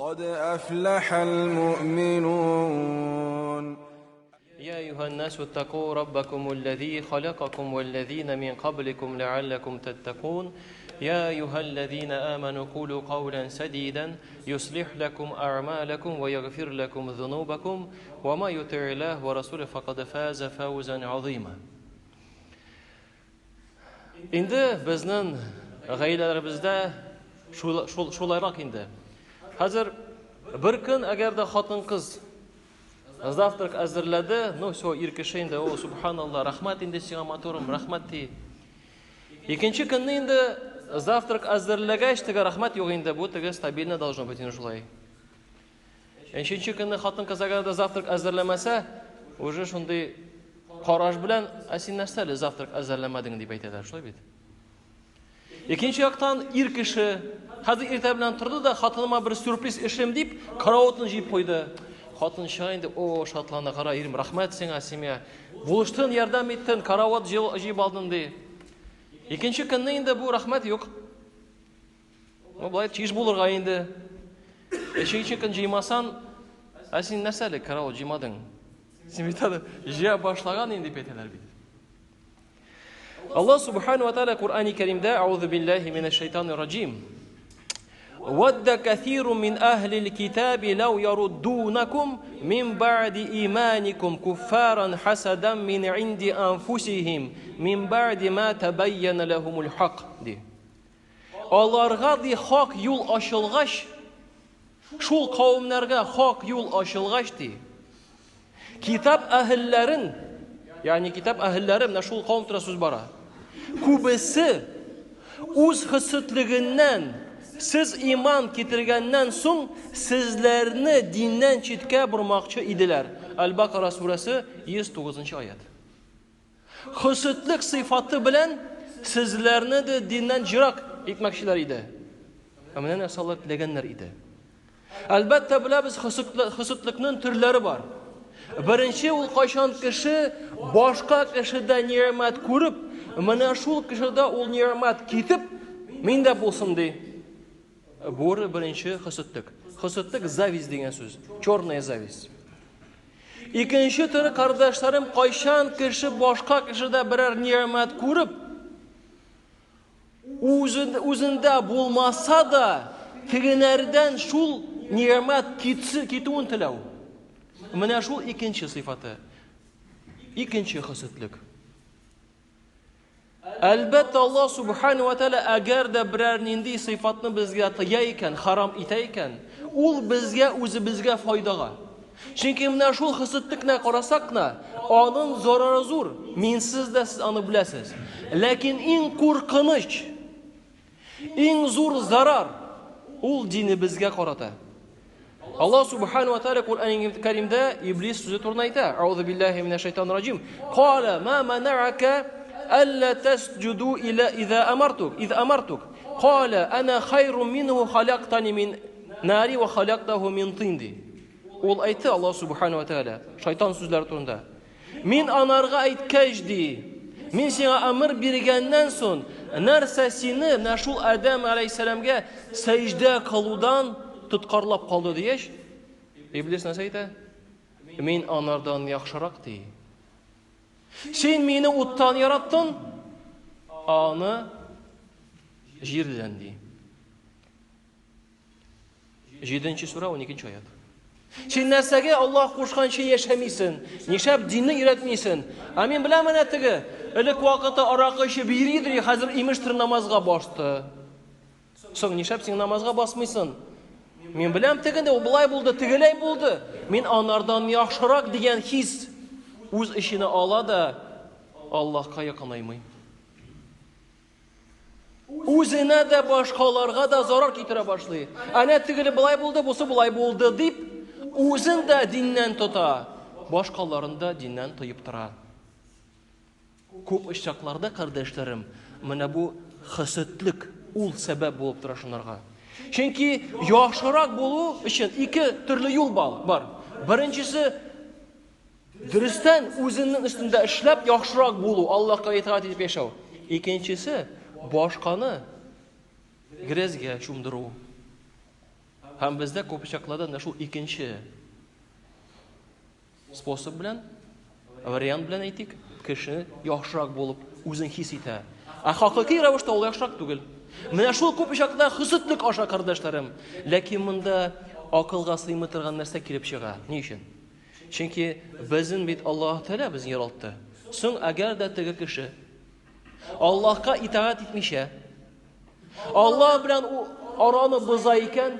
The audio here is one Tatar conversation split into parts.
قد أفلح المؤمنون. يا أيها الناس اتقوا ربكم الذي خلقكم والذين من قبلكم لعلكم تتقون. يا أيها الذين آمنوا قولوا قولا سديدا يصلح لكم أعمالكم ويغفر لكم ذنوبكم وما يطع الله ورسوله فقد فاز فوزا عظيما. Инде безнең гаиләләребездә шул, шул, шулайрак инде. Хәзер бер көн әгәр дә хатын-кыз завтрак әзерләде, ну все, ир кеше инде, о, субханалла, рәхмәт инде сиңа, матурым, рәхмәт ди. Икенче көнне инде завтрак әзерләгәч, теге рәхмәт юк инде, бу теге стабильно должно быть инде шулай. Өченче көнне хатын-кыз әгәр дә завтрак әзерләмәсә, уже шундый караш белән, ә син нәрсә әле завтрак әзерләмәдең дип әйтәләр, шулай бит? Икенче яктан ир кеше хәзер иртә белән торды да хатыныма бер сюрприз эшлим дип, караватын җыеп куйды. Хатын чыга инде, о, шатлана, кара, ирем, рәхмәт сиңа, семья. Булыштың, ярдәм иттең, карават җыеп алдың ди. Икенче көнне инде бу рәхмәт юк. Ну, болай тиеш булырга инде. Өченче көн җыймасан, ә син нәрсә әле карават җыймадың? Син бит әле җыя башлаган инде дип әйтәләр бит. Аллаһ субхану ва тааля Куръани Кәримдә Аузу биллахи минәш шайтанир раҗим. Вадда кәсиру мин әһлил китаби лау яруддунакум мин баъди иманикум куффаран хасадан мин инди анфусихим мин баъди ма табайяна лахумул хак ди. Аларга, ди, хак юл ачылгач, шул кавемнәргә хак юл ачылгач, ди, китап әһелләрен, ягъни китап әһелләре, менә шул кавым турында сүз бара. Күбесе үз хөсетлегеннән, сез иман китергәннән соң, сезләрне диннән читкә бормакчы иделәр. Аль-Бакара сүрәсе 109 аят. Хөсетлек сыйфаты белән сезләрне дә диннән җырак итмәкчеләр иде. Ә менә нәрсә алар теләгәннәр иде. Әлбәттә, беләбез, хөсетлекнең төрләре бар. Беренче ул кайчан кеше башка кешедә нигъмәт күреп, менә шул кешедә ул нигъмәт китеп, мин дә булсын ди. Бу беренче хөсетлек. Хөсетлек зависть дигән сүз. Черная зависть. Икенче төре, кардәшләрем, кайчан кеше башка кешедә берәр нигъмәт күреп, үзендә булмаса да, тегенәрдән шул нигъмәт китсе, китүен теләү. Менә шул икенче сыйфаты. Икенче хөсетлек. Әлбәттә, Аллаһ Субхану ва Тәгалә әгәр дә берәр нинди сыйфатны безгә тыя икән, харам итә икән, ул безгә үзебезгә файдага. Чөнки менә шул хөсетлекне карасак кына, аның зарары зур. Минсез дә сез аны беләсез. Ләкин иң куркыныч, Иң зур зарар ул динебезгә карата. Аллаһ субхану ва тааля Куръан Кәримдә иблис сүзе турында әйтә. Аузу биллахи минәш шайтанир раҗим. Кала ма мана'ака алла тасҗуду иля иза амартук, из амартук. Кала ана хайрун минху халактани мин нари ва халактаху мин тин ди. Ул әйтте Аллаһ субхану ва тааля шайтан сүзләре турында. Мин анарга әйткәч, ди, мин сиңа әмер биргәннән соң, нәрсә сине менә шул Адәм алейһиссәламгә сәҗдә кылудан тоткарлап калды дигәч, Иблис нәрсә әйтә? Мин анардан яхшырак, ди. Син мине уттан яраттың, ә аны җирдән, ди. Җиденче сүрә, 12 аят. Син нәрсәгә Аллаһ кушканча яшәмисең? Нишләп динне өйрәтмисең? Ә мин беләм менә теге, элек вакыты аракы эчеп йөри иде, хәзер имештер намазга басты. Соң нишләп син намазга басмыйсың? Мин беләм тегендә ул болай булды, тегеләй булды. Мин анардан яхшырак дигән хис үз эченә ала да Аллаһка якынаймый. Үзенә дә, башкаларга да зарар китерә башлый. Әнә тегеле болай булды, бусы болай булды дип, үзен дә диннән тота, башкаларын да диннән тыеп тора. Күп очракларда, кардәшләрем, менә бу хөсетлек ул сәбәп булып тора шунарга. Чөнки яхшырак булу өчен ике төрле юл бар. Беренчесе Дөрестән, үзеңнең өстендә эшләп, яхшырак булу, Аллаһка итагать итеп яшәү. Икенчесе, башканы грязьгә чумдыру. Һәм бездә күп чакларда менә шул икенче способ белән, вариант белән әйтик, кеше яхшырак булып үзен хис итә. Ә хакыйкый рәвештә ул яхшырак түгел. Менә шул күп чакта хөсетлек аша, кардәшләрем. Ләкин монда акылга сыймый торган нәрсә килеп чыга. Ни өчен? Чөнки безнең бит Аллаһ Тәгалә безне яралтты. Соң әгәр дә теге кеше Аллаһка итагать итмичә, Аллаһ белән араны боза икән,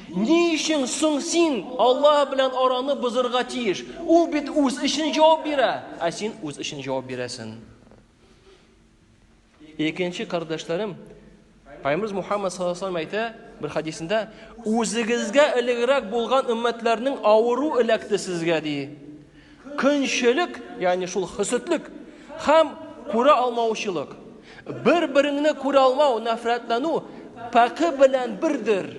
ни өчен соң син Аллаһ белән араны бозырга тиеш? Ул бит үз өчен җавап бирә, ә син үз өчен җавап бирәсең. Икенче кардәшләрем, Пәйгамбәребез Мухаммад саллаллаху алейһи әйтә бер хадисендә, үзегезгә элегрәк булган өммәтләрнең авыру эләкте сезгә ди. Көнчелек, ягъни шул хөсетлек һәм күрә алмаучылык. Бер-береңне күрә алмау, нәфрәтләнү пәке белән бердер.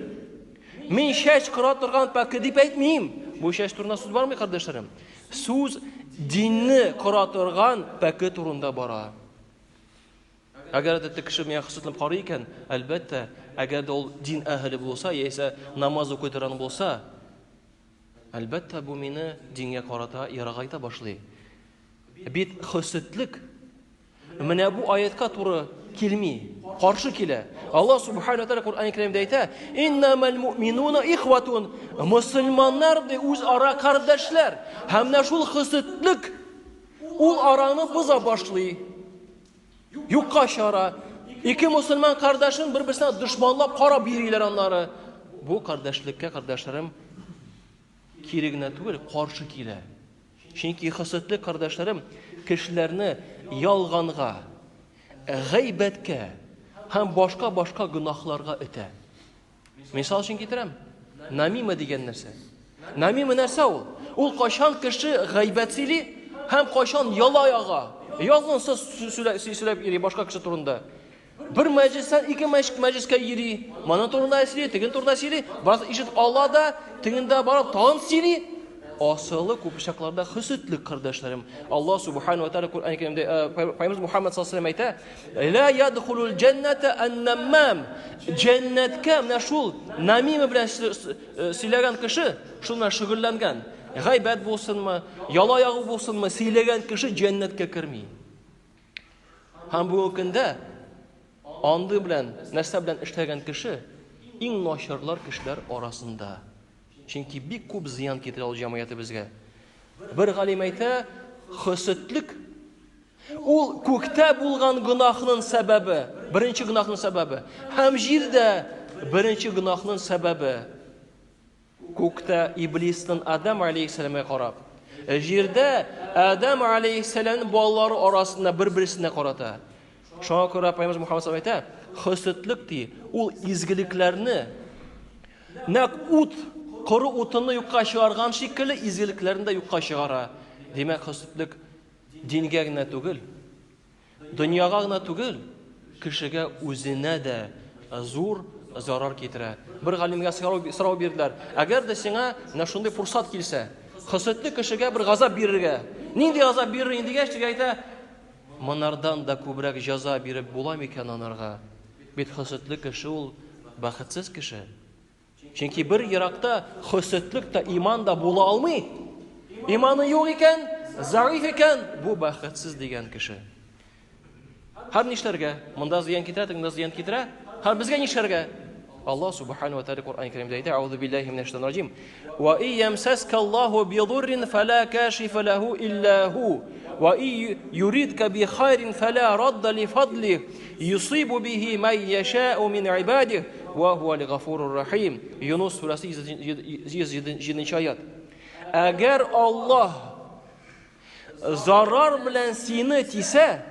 Мин чәч кыра торган пәке дип әйтмим. Бу чәч турында сүз бармый, кардәшләрем. Сүз динне кыра торган пәке турында бара. Әгәр дә кеше миңа хөсетләнеп карый икән, әлбәттә, әгәр дә ул дин әһеле булса, яисә намаз укый торган булса, әлбәттә, бу мине дингә карата ерагайта башлый. Бит хөсетлек менә бу аятка туры килми, каршы килә. Аллаһ субхану ва тааля Коръән Кәримдә әйтә: "Иннамал муъминуна ихватун." Мусульманнар ди үзара кардәшләр. Һәм менә шул хөсетлек ул араны боза башлый. Юкка чыгара. Ике мусульман кардәшен бер-берсенә дошманлап карап йөриләр аннары. Бу кардәшлеккә, кардәшләрем, кире генә түгел, каршы килә. Чөнки хөсетле кардәшләрем кешеләрне ялганга, гайбәткә һәм башка-башка гөнаһларга этә. Мисал өчен китерәм. Намима дигән нәрсә. Намима нәрсә ул? Ул кайчан кеше гайбәт сөйли һәм кайчан яла яга. Ялган сүз сөйләп йөри башка кеше турында. Бер мәҗлестән ике мәҗлескә йөри. Моның турында сөйли, теген турында сөйли. Бераз ишетеп ала да, тегендә барып тагын сөйли. Асылы күп чакларда хөсетлек, кардәшләрем. Аллаһ субхану ва тааля Коръән Кәримдә э, Пәйгамбәребез Мухаммад саллаллаху алейһи әйтә, Ла ядхулул җәннәтә ан-наммам. Җәннәткә менә шул намима белән э, сөйләгән кеше, шул белән шөгыльләнгән, гайбәт булсынмы, яла ягу булсынмы, сөйләгән кеше җәннәткә керми. Һәм бүгенге көндә андый белән, нәрсә белән эшләгән кеше иң начарлар кешеләр арасында. Чөнки бик күп зыян китерә ул җәмгыятебезгә. Бер галим әйтә, хөсетлек ул күктә булган гөнаһның сәбәбе, беренче гөнаһның сәбәбе, һәм җирдә беренче гөнаһның сәбәбе. Күктә Иблиснең Адам алейһиссәламгә карап, җирдә Адам алейһиссәламнең балалары арасында бер-берсенә карата. Шуңа күрә Пәйгамбер Мухаммад саллаллаху әйтә, хөсетлек ди, ул изгелекләрне нәкъ ут, коры утынны юкка чыгарган шикелле изгелекләрне дә юкка чыгара. Димәк, хөсетлек дингә генә түгел, Дөньяга гына түгел, кешегә үзенә дә зур зарар китерә. Бер галимгә сорау, сорау бирделәр. Әгәр дә сиңа менә шундый фурсат килсә, хөсетле кешегә бер газап бирергә, нинди газап бирер инде дигәч, теге әйтә, монардан да күбрәк җәза биреп була микән анарга? Бит хөсетле кеше ул бәхетсез кеше. Чөнки бер еракта хөсетлек тә, иман да була алмый. Иманы юк икән, заиф икән, бу бәхетсез дигән кеше. Һәр нишләргә? Монда зыян китерә, тегендә зыян китерә. Һәр безгә нишләргә? Аллаһ субхану ва тааля Коръән Кәримдә әйтә: "Аузу биллаһи минәш шайтанир раҗим. Ва и ямсаска Аллаһу бидуррин фала кашифа лаху илля ху. Ва и юридка би хайрин фала радда ли фадлих. Юсибу бихи май яша'у мин ибадих. Ва хуал гафурур рахим. Юнус сүрәсе 107 аят. Әгәр Аллаһ зарар белән сине тисә,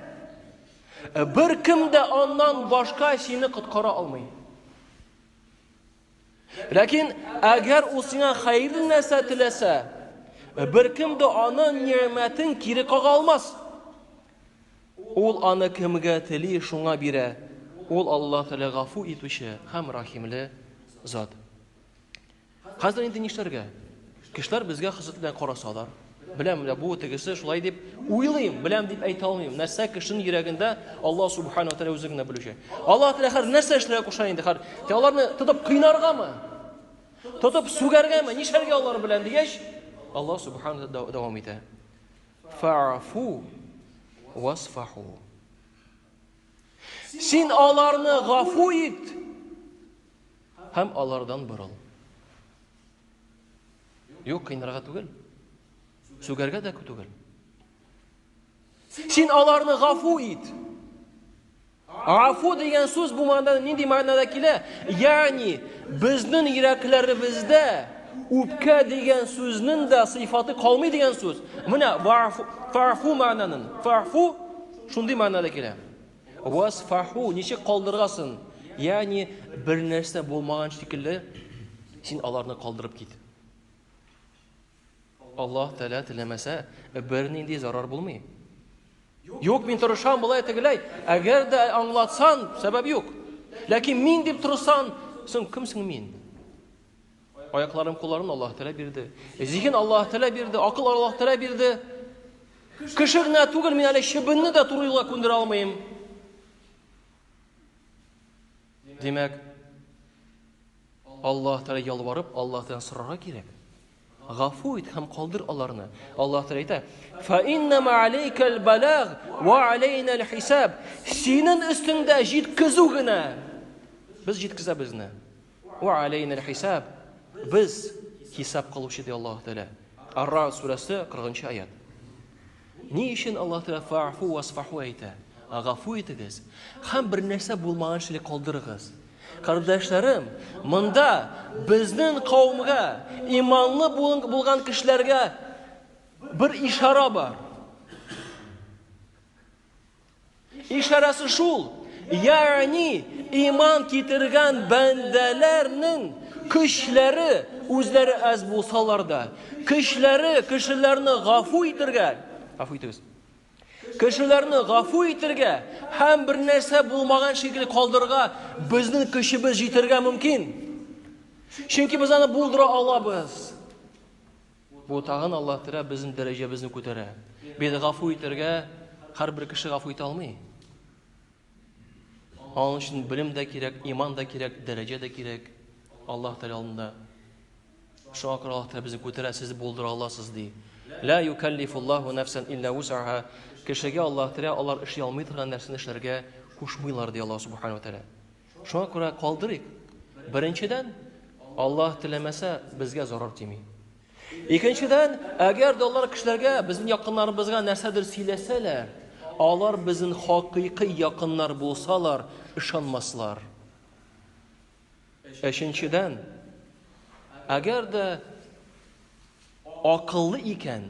бер кем дә аннан башка сине коткара алмый. Ләкин әгәр ул сиңа хәерле нәрсә теләсә, бер кем дә аның нигъмәтен кире кага алмас. Ул аны кемгә тели, шуңа бирә. Ул Аллаһ Тәгалә гафу итүче һәм рәхимле зат. Хәзер инде нишләргә? Кешеләр безгә хезмәт белән карасалар, беләм, менә бу тегесе шулай дип уйлыйм, беләм дип әйтә алмыйм. Нәрсә кешенең йөрәгендә Аллаһ субхану ва тәгалә үзе генә белүче. Аллаһ Тәгалә хәзер нәрсә эшләргә куша инде хәзер? Аларны тотып кыйнаргамы? Тотып сүгәргәме? Нишләргә алар белән дигәч, Аллаһ субхану дәвам итә. Фa'фу васфаху. Син аларны гафу ит һәм алардан борыл. Юк, кыйнарга түгел. Сүгәргә дә түгел. Син аларны гафу ит. Гафу дигән сүз бу мәгънәдә нинди мәгънәдә килә? Ягъни безнең йөрәкләребездә үпкә дигән сүзнең дә сыйфаты калмый дигән сүз. Менә фафу мәгънәнең. Фафу шундый мәгънәдә килә. Васфаху ничек калдыргасын? Ягъни бер нәрсә булмаган шикелле син аларны калдырып кит. Аллаһ Тәгалә теләмәсә, бернинди зарар булмый. Юк, мин тырышам, болай тегеләй. Әгәр дә аңлатсан, сәбәп юк. Ләкин мин дип торсаң, соң кемсең мин? Аякларым, кулларым Аллаһ Тәгалә бирде. Зиһен Аллаһ Тәгалә бирде, акыл Аллаһ Тәгалә бирде. Кеше генә түгел, мин әле чебенне дә туры юлга күндерә алмыйм. Димәк, Аллаһ Тәгалә ялварып, Аллаһ Тәгаләдән сорарга кирәк. Гафу ит һәм калдыр аларны. Аллаһ Тәгалә әйтә: "Фа иннама алейкал балаг ва алейна хисаб". Синең өстеңдә җиткезү генә. Без җиткезәбезне. Ва алейна хисаб. Без хисап кылучы ди Аллаһ Тәгалә. Ар-Рa'д сүрәсе 40 аят. Ни өчен Аллаһ Тәгалә фа'фу васфаху әйтә? Гафу итегез һәм бер нәрсә булмаган шикелле калдырыгыз. Кардәшләрем, монда безнең кавымга, иманлы булган кешеләргә бер ишара бар. Ишарәсе шул, ягъни иман китергән бәндәләрнең көчләре үзләре әз булсалар да, көчләре кешеләрне гафу итергә, гафу итегез. Кешеләрне гафу итергә һәм бер нәрсә булмаган шикелле калдырырга безнең көчебез җитәргә мөмкин. Чөнки без аны булдыра алабыз. Бу тагын Аллаһ Тәгалә безнең дәрәҗәбезне күтәрә. Бит гафу итәргә һәрбер кеше гафу итә алмый. Аның өчен белем дә кирәк, иман да кирәк, дәрәҗә дә кирәк Аллаһ Тәгалә алдында. Шуңа күрә Аллаһ Тәгалә безне күтәрә, сез булдыра аласыз ди. Ла юкаллифуллаһу нафсан илля вусаха. Кешегә Аллаһ Тәгалә алар эшли алмый торган нәрсәне эшләргә кушмыйлар ди Аллаһ Субхану Тәгалә. Шуңа күрә калдырыйк. Беренчедән, Аллаһ теләмәсә, безгә зарар тими. Икенчедән, әгәр дә алар кешеләргә, безнең якыннарыбызга нәрсәдер сөйләсәләр, алар безнең хакыйкый якыннар булсалар, ышанмаслар. Өченчедән, әгәр дә Акыллы икән,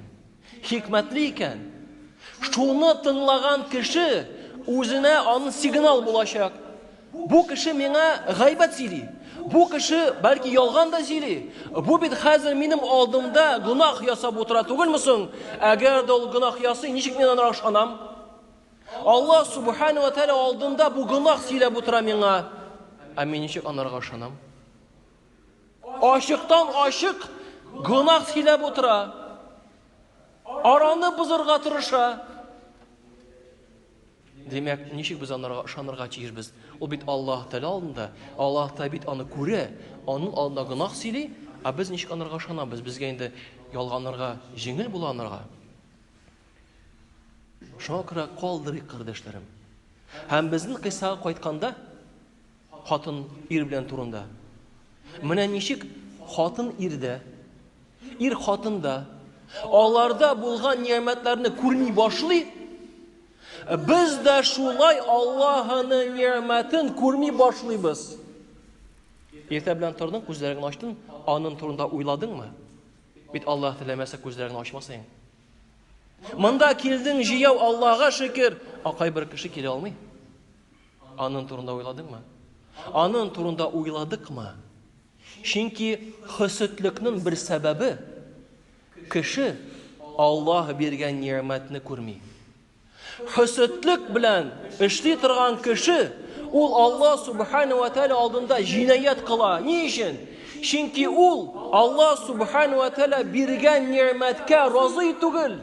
хикмәтле икән. Шуны тыңлаган кеше үзенә аның сигнал булачак. Бу кеше миңа гайбәт сөйли. Бу кеше бәлки ялган да сөйли. Бу бит хәзер минем алдымда гөнаһ ясап утыра түгелме соң? Әгәр дә ул гөнаһ ясый, ничек мин аңа ышанам? Аллаһ субхана ва тааля алдында бу гөнаһ сөйләп утыра миңа. Ә мин ничек анарга ышанам? Ачыктан ачык гөнаһ сөйләп утыра. Араны бозырга тырыша. Димәк, ничек без анарга ышанырга тиешбез? Ул бит Аллаһ Тәгалә алдында, Аллаһ Тәгалә бит аны күрә, аның алдында гөнаһ сөйли, ә без ничек анарга ышанабыз? Безгә инде ялганырга җиңел була анарга. Шуңа күрә калдырыйк, кардәшләрем. Һәм безнең кыйссага кайтканда, Хатын ир белән турында. Менә ничек хатын ирдә, ир хатында аларда булган нигъмәтләрне күрми башлый, без дә шулай Аллаһының нигъмәтен күрми башлыйбыз. Иртә белән тордың, күзләреңне ачтың, аның турында уйладыңмы? Бит Аллаһ теләмәсә күзләреңне ачмасаң. Монда килдең җыяу Аллаһга шөкер, ә кайбер кеше килә алмый. Аның турында уйладыңмы? Аның турында уйладыкмы? Чөнки хөсетлекнең бер сәбәбе кеше Аллаһ биргән нигъмәтне күрми. Хөсетлек белән эшли торган кеше ул Аллаһ субхану ва тааля алдында җинаять кыла. Ни өчен? Чөнки ул Аллаһ субхану ва тааля биргән нигъмәткә разый түгел.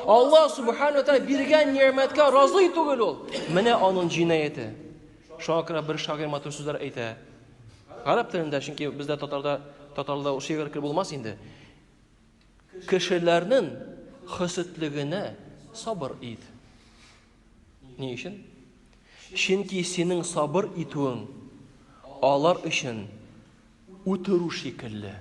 Аллаһ Субхану Тааля биргән нигъмәткә разый түгел ул. Менә аның җинаяте. Шуңа күрә бер шагыйрь матур сүзләр әйтә. Гарәп телендә, чөнки бездә татарда татарда ул шигырь кереп булмас инде. Кешеләрнең хөсетлегенә сабыр ит. Ни өчен? Чөнки синең сабыр итүең алар өчен үтерү шикелле.